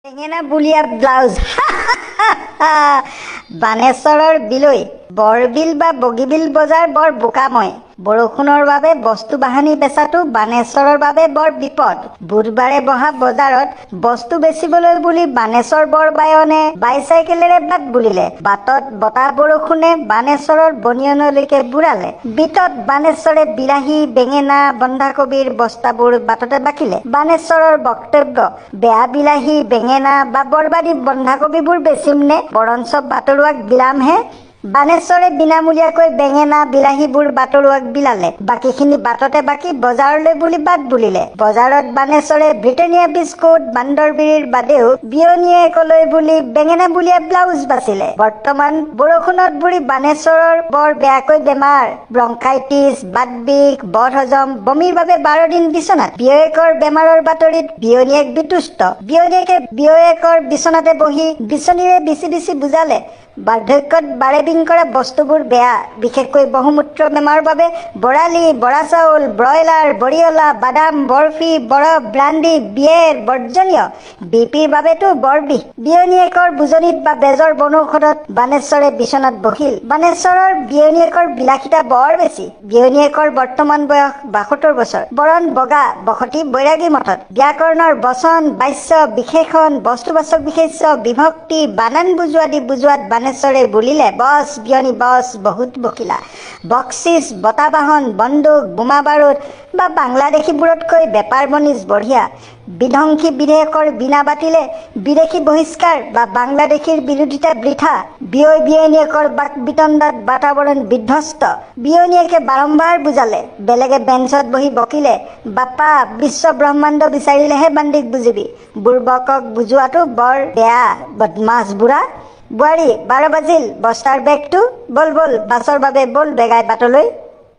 বেঙেনা বুলীয়া ব্লাউজ। বানেশ্বৰৰ বিলৈ। বৰবিল বা বগীবিল বজাৰ বৰ বোকাময়। বৰষুণৰ বাবে বস্তু বাহানি বেচাটো বানেশ্বৰৰ বাবে বৰ বিপদ। বুধবাৰে বহা বজাৰত বস্তু বেচিবলৈ বুলি বানেশ্বৰ বৰবায়নে বাইচাইকেলেৰে বাট বুলিলে। বাটত বতাহ বৰষুণে বানেশ্বৰৰ বনিয়নলৈকে বুৰালে। বিতত বানেশ্বৰে বিলাহী, বেঙেনা, বন্ধাকবিৰ বস্তাবোৰ বাটতে বাকিলে। বানেশ্বৰৰ বক্তব্য, বেয়া বিলাহী, বেঙেনা বা বৰবাদী বন্ধাকবিবোৰ বেচিম নে, বৰঞ্চ বাটৰুৱাক বিলামহে। বানেশ্বৰে বিনামূলীয়াকৈ বেঙেনা, বিলাহীবোৰ বাটৰুৱাক বিলালে। বাকীখিনি বাটতে বাকি বজাৰলৈ বুলি বাট বুলিলে। বজাৰত বানেশ্বৰে ব্ৰিটেনিয়া বিস্কুট, বান্দৰ বিড়িৰ বাদেও বিয়নীয়েকলৈ বুলি বেঙেনা বুলীয়া ব্লাউজ বাচিলে। বৰ্তমান বৰষুণত বুৰি বানেশ্বৰৰ বৰ বেয়াকৈ বেমাৰ। ব্ৰংকাইটিছ, বাতবিষ, বদহজম, বমিৰ বাবে 12 দিন বিচনাত। বিয়য়েকৰ বেমাৰৰ বাতৰিত বিয়নীয়েক বিতুষ্ট। বিয়নীয়েকে বিয়য়েকৰ বিচনাতে বহি বিচনীৰে বিচি বিচি বুজালে, বাৰ্ধক্যত বাৰে বিং কৰা বস্তুবোৰ বেয়া। বিশেষকৈ বহুমূত্ৰ বেমাৰৰ বাবে বৰালি, বৰা চাউল, ব্ৰইলাৰ, বৰিয়লা, বাদাম, বৰফি, বৰফ, ব্ৰাণ্ডি, বিয়েৰ বৰ্জনীয়। বিপিৰ বাবেতো বৰ বিষ। বিয়নীয়েকৰ বুজনিত বা বেজৰ বনৌষধত বানেশ্বৰে বিচনাত বহিল। বানেশ্বৰৰ বিয়নীয়েকৰ বিলাসিতা বৰ বেছি। বিয়নীয়েকৰ বৰ্তমান বয়স 72 বছৰ। বৰণ বগা, বসতি বৈৰাগী মঠত। ব্যাকৰণৰ বচন, বাচ্য, বিশেষণ, বস্তুবাচক বিশেষ্য, বিভক্তি, বানান বুজোৱা দি বুজোৱাত বানেশ্বৰে বুলিলে, বছ বিয়নী বছ, বহুত বকিলা। বকচিচ, বঁটা বাহন, বন্দুক, বোমা বাৰুদ বা বাংলাদেশীবোৰতকৈ বেপাৰ বণিজ বঢ়িয়া। বিধ্বংসী বিধেয়কৰ বিনা বাতিলে বিদেশী বহিষ্কাৰ বা বাংলাদেশীৰ বিৰোধিতা বৃথা। বিয়ৈ বিয়নীয়েকৰ বাক বিতণ্ডাত বাতাবৰণ বিধ্বস্ত। বিয়নীয়েকে বাৰম্বাৰ বুজালে, বেলেগে বেঞ্চত বহি বকিলে, বাপা, বিশ্ব ব্ৰহ্মাণ্ড বিচাৰিলেহে বান্দিক বুজিবি। বুৰ্বকক বুজোৱাটো বৰ বেয়া, বদমাছ বুঢ়া। বোৱাৰী, 12 বাজিল, বস্তাৰ বেগটো ব'ল ব'ল, বাছৰ বাবে ব'ল বেগাই বাটলৈ।